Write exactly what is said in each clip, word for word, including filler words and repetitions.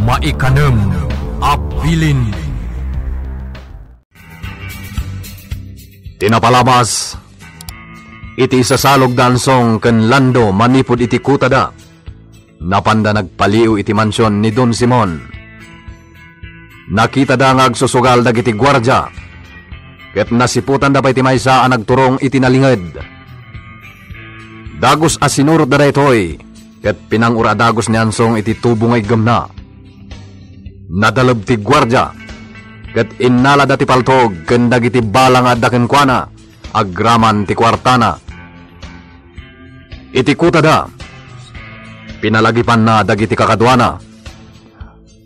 Maikanem a bilin. Ti napalabas, iti isasalog da Ansong ken Lando manipud iti kutada, napanda nagpaliw iti mansion ni Don Simon. Nakitada nga agsusugal dagiti guardia, ket nasiputanda pay ti maysa a nagturong iti nalinged. Dagus a sinurotda daytoy, ket pinangur a dagus ni Ansong iti tubo nga iggemna. Nadaleb ti guardia, ket innalada ti paltog ken dagiti bala nga adda kenkuana agraman ti kuartana. Iti kutada, pinalagipanna dagiti kakaduana.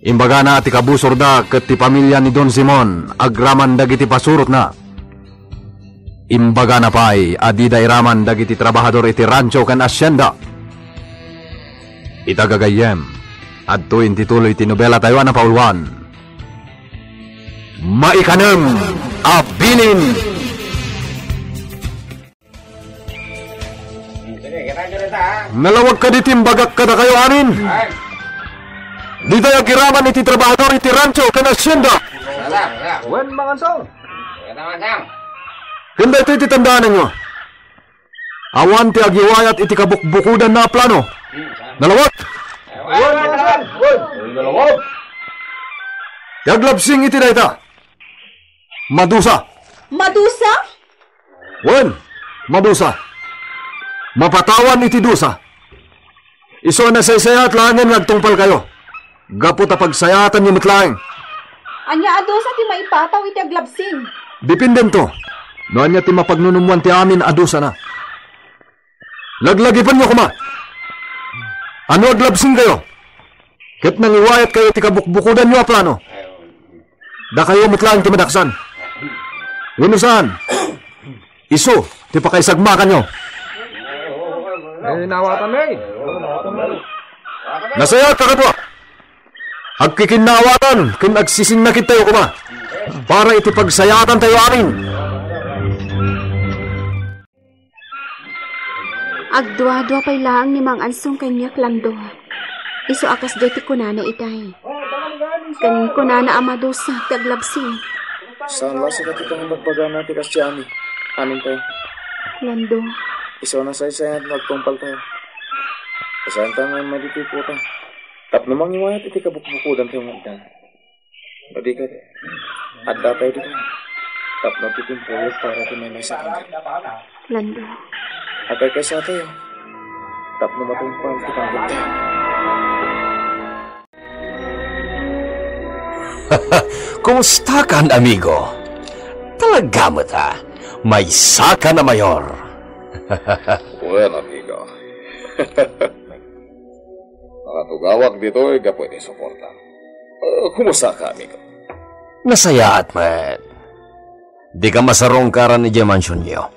Imbagana a ti kabusorda ket ti pamilia ni Don Simon agraman dagiti pasurotna. Imbagana pay a dida iraman dagiti trabahador iti rancho ken asienda. Ita gagayyem, adtoy ti tuloy ti nobelatayo a napauluan. Maikanem a bilin. Nalawag kadi ti imbagak kadakayo amin? Dita agiraman iti trabahador iti rancho ken asienda. Wen, Mangansong. Ken daytoy ti tandaananyo. Awan ti agiwayat iti kabukbukodanna a plano. Nalawag? Wen, Mangansong. Wen. Nalawag. Ti aglabsing iti dayta. Madusa. Madusa? Wen, madusa. Mapatawan iti dusa. Isu a nasaysayaat laengen nga agtungpalkayo, gapu ta pagsayaatanyo met laeng. Ania a dusa ti maipataw iti aglabsing? Dependento no ania ti mapagnunummoan ti amin a dusana. Laglagipenyo koma. No aglabsingkayo, ket nangiwayatkayo ti kabukbukodanyo a plano, dakayo met laeng ti madaksan. Wenno saan, isu ti pakaisagmakanyo. Eh, nawatan, eh. Nasayaat, kakadua. Agkikinnaawatan ken agsisinnakidtayo koma para iti pagsayaatantayo amin. Agduadua pay laeng ni Mangansong ken ni Lando. Isu a kasdiay ti kunana itay. Ken kunana a madusa ti aglabsing. Saan la sika ti pangibagbagana ti kasdiay amin, amin tayo. Lando. Isu a nasaysayaat nga agtungpaltayo. Saan tayo nga madi ti kuta? Tapno mangiwayat iti kabukbukodantayo nga adda. No di ket, addatayo dita tapno ti timpoyo para ti maymaysa a panggep. Lando. Agkaykaysatayo tapno matungpal ti panggettayo. Kumustakan, amigo? Talaga met a maysakan a mayor. Wen, amigo. Nakatugawak ditoy gapu iti suporta. Eh, kumusta ka, amigo? Nasayaat met. Dika masarungkaran idiay mansionyo.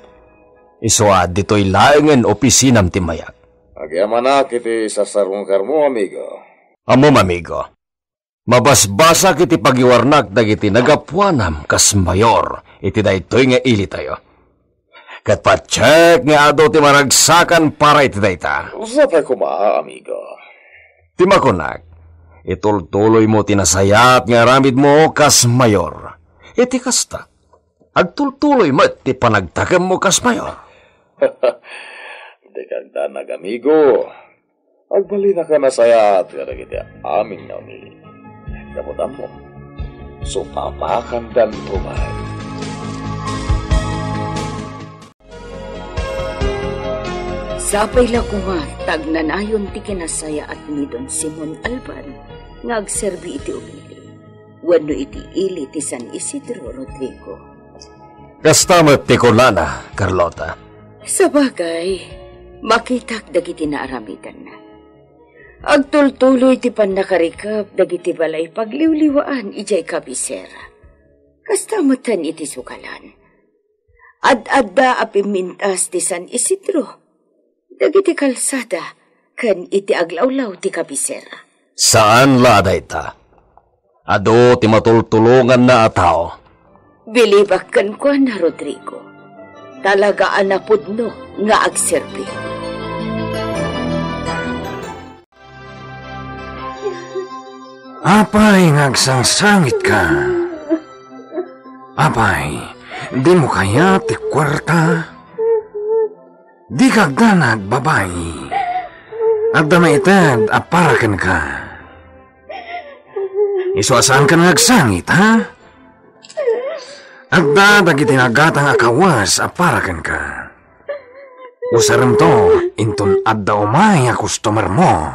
Isu a ditoy laengen opisinam ti mayak. Agyamanak iti sasarungkarmo, amigo. Ammom, amigo. Mabasbasak iti pagiwarnak dagiti nagapuanam kas mayor iti daytoy nga ilitayo. Ket patiek nga adu ti maragsakan para iti dayta. Sapay koma, amigo. Ti makunak, itultuloymo ti nasayaat nga aramidmo kas mayor. Iti kasta, agtultuloy met ti panagtakemmo kas mayor. Dika agdanag, amigo. Agbalinaka a nasayaat kadagiti amin nga umili. Gapu ta ammom, supapakandanto pay. Sapay la koma ta agnanayon ti kinasayaat ni Don Simon Alban nga agserbi iti umili wenno iti ili ti San Isidro, Rodrigo. Kasta met ti kunana, Carlota. Sabagay, makitak dagiti naaramidanna. Agtultuloy ti pannakarikep dagiti balay pagliwliwaan idiay kabisera. Kasta metten iti sukalan. Ad-adda a pimmintas ti San Isidro dagiti kalsada ken iti aglawlaw ti kabisera. Saan la a dayta. Adu ti matultulonganna a tao. Bilibak kenkuana, Rodrigo. Talaga a napudno nga agserbi. Apay nga agsangsangitka? Apay, dimo kayat ti kuarta? Dika agdanag, babai. Adda maited a para kenka. Isu a saanka nga agsangit, ha? Adda dagiti nagatang a kawes a para kenka. Usaremto inton adda umay a customer mo.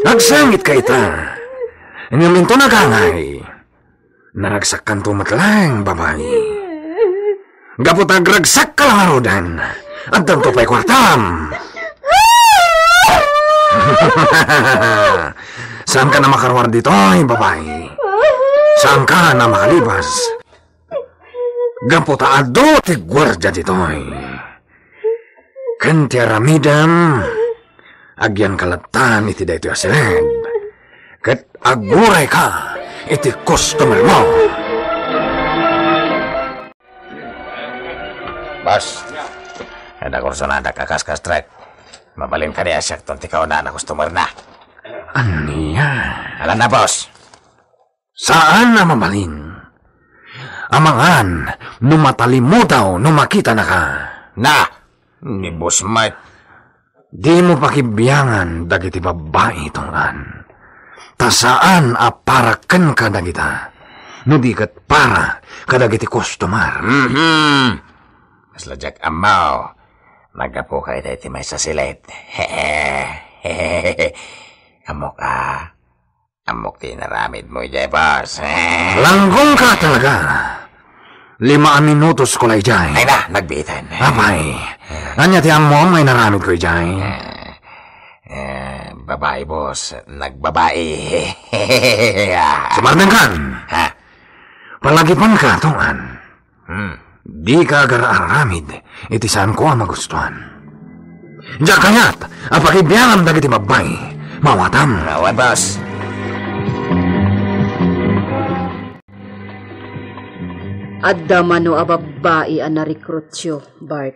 Agsangitka ita. Ngem inton agangay, naragsakkanto met laeng, babai. Gapu ta agragsakka la ngaruden, addanto pay kuartam. Saanka a makaruar ditoy, babai. Saanka a makalibas. Gapu ta adu ti guardia ditoy. Ken ti aramidem, agyanka latta iti daytoy a siled. Ket agurayka iti customer mo. Boss, adda kursonadak a kas-kastrek. Mabalin kadi a siakton ti kauna a customer na. Ania? Alanna, boss. Saan a mabalin. Amangan no matalimudaw no makitanaka. Na, ni boss met. Dimo pakibiangan dagiti babbai, Tong-an. Ta saan a para kenka dagita, no di ket para kadagiti customer. Mhm. Kasla diak ammo, naggapuka ita iti maysa a siled. Ammok a, ammok ti inaramidmo idiay, boss. Langkongka talaga. Lima a minutosko la idiay. Ay na, nagbiitan. Apay, ania ti ammom nga inaramidko idiay? Eh, eh, babai, boss. Nagbabai. Sumardengkan. Ha? Palagipanka, Tong-an. Hmm. Dika agar-aramid iti saanko a magustuan. Diak kayat a pakibiangam dagiti babbai. Mawatam. Awan, boss. Adda mano a babbai a narekrutyo, Bart?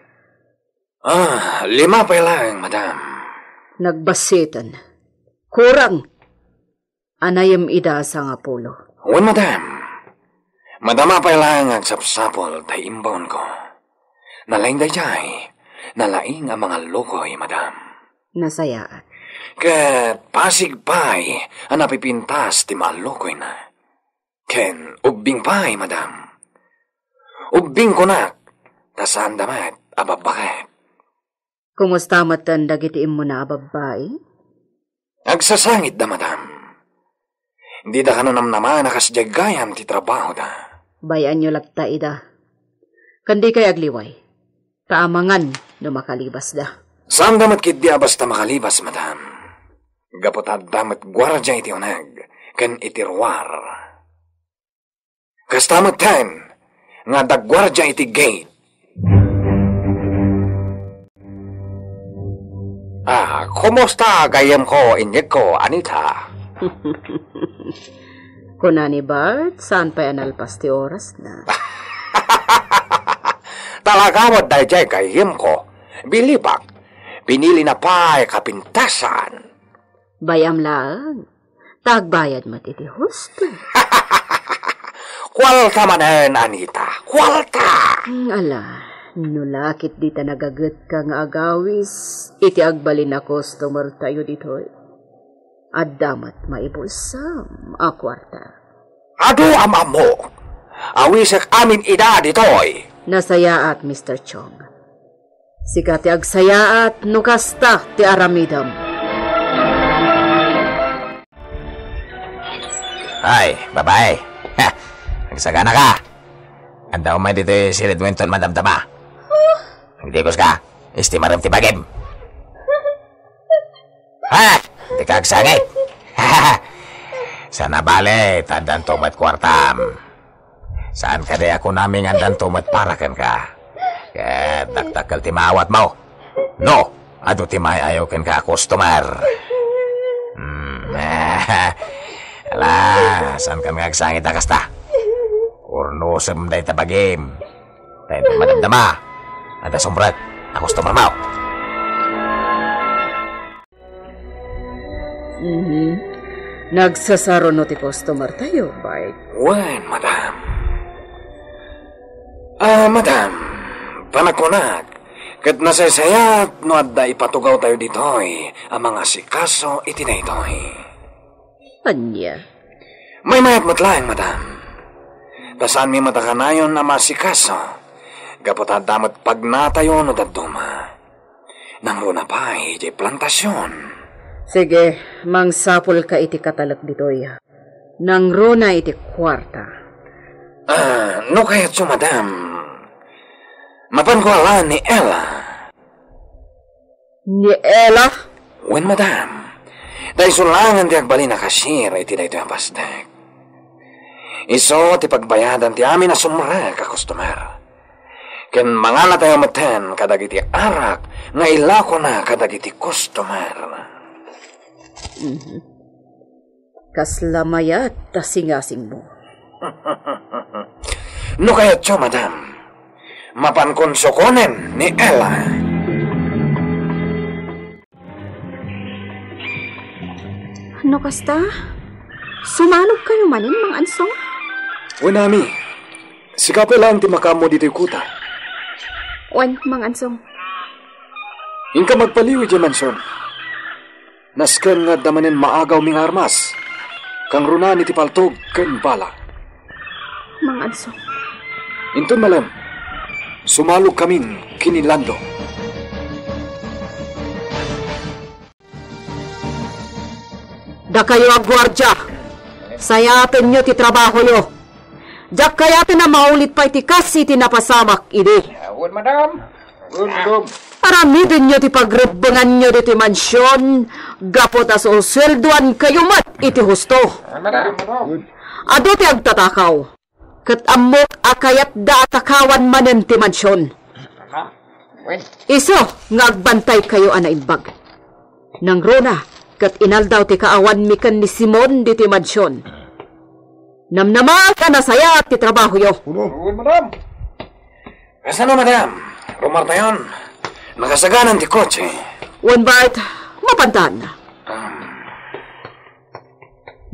Ah, lima pay laeng, madam. Nagbassiten. Kurang. Anayem ida a sangapulo. Wen, madam. Madama pay laeng nga agsapsapul ta imbaonko. Nalaing daydiay, nalaing a mangallukoy, madam. Nasayaat. Ket pasig pay a napipintas ti maallukoyna. Ken ubbing pay, madam. Ubbing kunak, ta saanda met a babbaket. Kumusta metten dagiti immuna a babbai? Agsasangitda, madam. Dida kano namnama a kas diay gayam ti trabahoda. Bay-anyo latta ida. Ken dikay agliway. Ta amangan no makalibasda. Saanda met ketdi a basta makalibas, madam. Gapu ta adda met guardia iti uneg ken iti ruar. Kasta metten nga adda guardia iti gate. Ah, kumusta gayyemko, inyegko, Anita? Kuna ni Bart, saan pay a nalpas ti orasna. Talaga met daydiay gayyemko. Bilibak, pinilina pay kapintasan. Bay-am laeng, ta agbayad met iti husto. Kualta manen, Anita, kualta! Mm, ala, no la ket dita nagagetka nga agawis iti agbalin a customer tayo ditoy, adda met maibulsam a kuarta. Adu am-ammok. Awisek amin ida ditoy. Nasayaat, Mister Chong. Sika ti agsayaat no kasta ti aramidem. Ay, babai. Ha, agsagana ka. Adda umay ditoy siled mo inton madamdama. Agdiguska, estimarem ti bagim. Ha? Dika agsangit. Saan a bale, ta addanto met kuartam. Saan kadi a kunami nga addanto met para kenka? Ket dakdakkel ti maawatmo. No, adu ti maayaw kenka a customer. Hmm. Ala, saankan nga agsangit a kasta? Kurnosem dayta bagim. Ta inton madamdama, adda sumrek a customer mo. Nagsasaruno ti customer tayo, Bart. Wen, madam. Ah, madam, panagkunak, ket nasaysayat no adda ipatugaw tayo ditoy a mangasikaso iti daytoy. Ania? Maymayat met laeng, madam. Ta saanmi met a kanayon a maasikaso. Gapu ta adda met pagnatayo no dadduma. Nangruna pay idiay plantasion. Sige, mangsapulka iti katalek ditoy. Nangruna iti kuarta. Ah, no kayatyo, madam, mapanko a laeng ni Ella. Ni Ella? Wen, madam. Ta isu laengen ti agbalin a cashier iti daytoy a pasdek. Isu ti pagbayadan ti amin a sumrek a customer. Ken manganatayo metten kadagiti arak nga ilakona kadagiti customer. Mhm. Kasla mayat ta singasingmo. No kayatyo, madam, mapankon sukonen ni Ella. No kasta, sumalogkayo manen, Mang Ansong? Wen, Ami. Sika pay laeng ti makaammo ditoy kuta. Wen, Mang Ansong. Inka magpaliw idiay mansion. Nasken nga adda manen maagawmi nga armas. Kangrunaen iti paltog ken bala. Mang Ansong. Inton malem, sumalogkamin ken ni Lando. Dakayo a guardia, sayatenyo ti trabahoyo. Diak kayaten a maulit pay ti kas iti napasamak idi. Awan, madam. Awan, madam. Aramidenyo ti pagrebbenganyo ditoy mansion gapu ta susueldoankayo met iti husto. Awan, madam. Adu ti agtatakaw. Ket ammok a kayatda a takawan manen ti mansion. Isu nga agbantaykayo a naimbag. Nangruna ket inaldaw ti kaawanmi ken ni Simon ditoy mansion. Namnamaak a nasayaat ti trabahoyo. Wen, madam. Kasano, madam? Rumartayon. Nakasaganan ti kotse. Wen, Bart, mapantan. Um.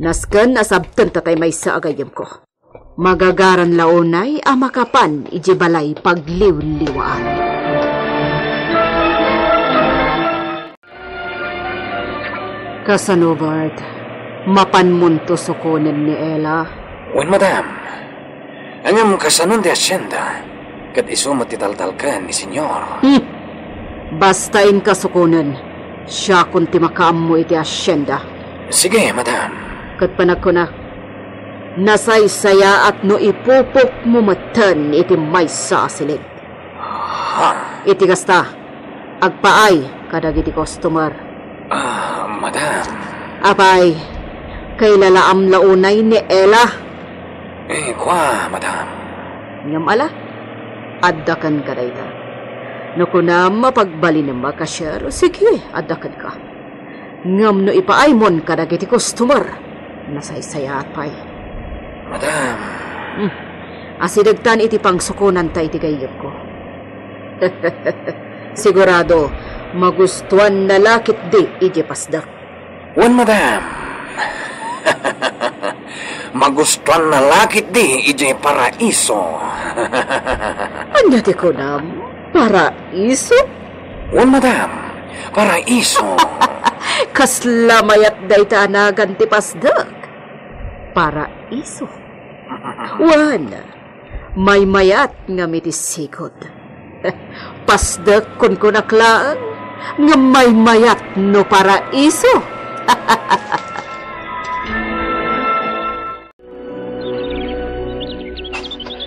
Nasken a sabtenta tay maysa a gayyemko. Magagaran la unay a makapan idiay balay pagliwliwaan. Kasano, Bart? Mapanmonto sukonen ni Ella? Wen, madam. Ngem kasanon ti hacienda? Ket isu met ti taltalken ni Senyor. Hmm. Basta inka sukonen, siakon ti makaammo iti hacienda. Sige, madam. Ket panagkunak, nasaysayaat no ipupokmo metten iti maysa a siled. Ha? Iti kasta, agpaay kadagiti customer. Ah, madam. Apay, kailalaam la unay ni Ella? Eh, kua, madam. Ngem ala, adda kenka dayta. No kunam a pagbalinem a cashier, sige, adda kenka. Ngem no ipaaymon kadagiti customer, nasaysayaat pay. Madam. Hmm. Asidegtan iti pangsukonanta iti gayyemko. Sigurado, magustuanna la ketdi idiay pasdek. Wen, madam. Magustuanna la ketdi idiay paraiso. Ania ti kunam? Paraiso? Wen, madam. Paraiso. Kasla mayat dayta a nagan ti pasdek. Paraiso. Wen, maymayat ngem iti sigud. Pasdek kunkunak laeng, ngem maymayat no paraiso.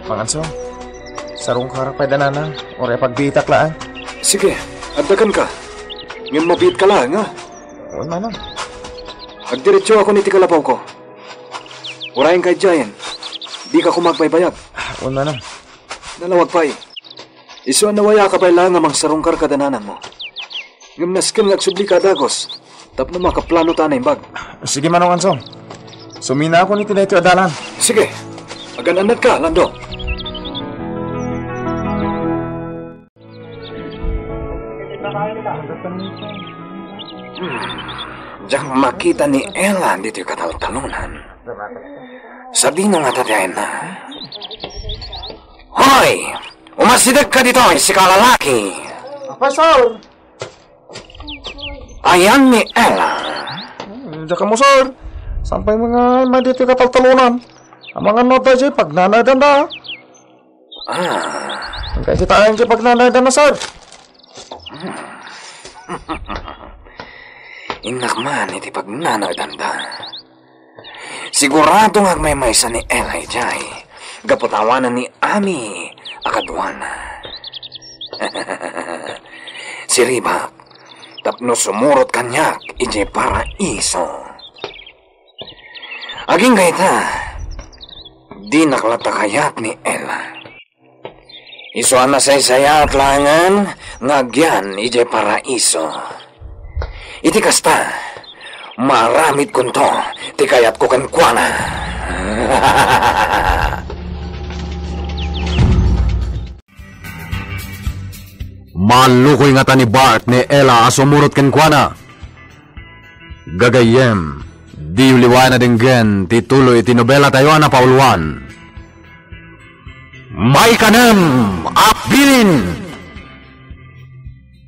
Manganso, sarungkar pay danana, uray pagbiitak laeng. Sige, adda kenka. Ngem mabiitka laeng, a? Wen, manang. Agdiretsoakon iti kalapawko. Urayenka idiayen. Dika koma agbaybayag. Wen, manang. Nalawag pay. Isu a nawayaak a pay laeng a mangsarungkar kada nanangmo. Ngem nasken nga agsublika a dagus tapno makaplano ta a naimbag. Sige, Manong Ansong. Suminakon iti daytoy a dalan. Sige. Agan-annadka, Lando. Hmm. Diak makita ni Ella ditoy kataltalonan. Sadino ngata ti ayanna? Hoy! Umasidegka ditoy, sika lalaki! Apa, sir? Ayan ni Ella. Hmm, diak ammo, sir. Saan pay nga ayanna ditoy kataltalonan? Amangan no adda diay pagnanaydanda. Ah. Kitaem diay pagnanaydanda, sir. Innak man iti pagnanaydanda. Sigurado nga agmaymaysa ni Ella idiay, gapu ta awanan ni Ami a kaduana. Siribak, tapno sumurot kaniak idiay paraiso. Agingga ita, dinak latta kayat ni Ella. Isu a nasaysayaat laengen nga agyan idiay paraiso. Iti kasta, maaramidkonto ti kayatko kenkuana. Mallukoy ngata ni Bart ni Ella a sumurot kenkuana. Gagayyem, diyo liwayan a denggen ti tuloy iti nobela tayo a napauluan. Maikanem a Bilin!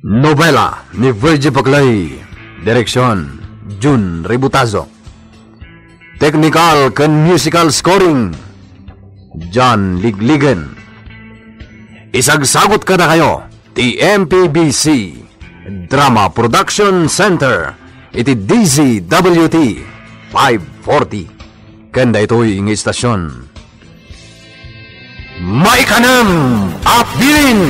Nobela ni Virgie Paclay. Direksyon, Jun Ributazo. Technical ken musical scoring, John Ligligen. Isagsagut kadakayo ti M P B C Drama Production Center iti D Z W T five forty. Ken daytoy nga istasyon, Maikanem a Bilin!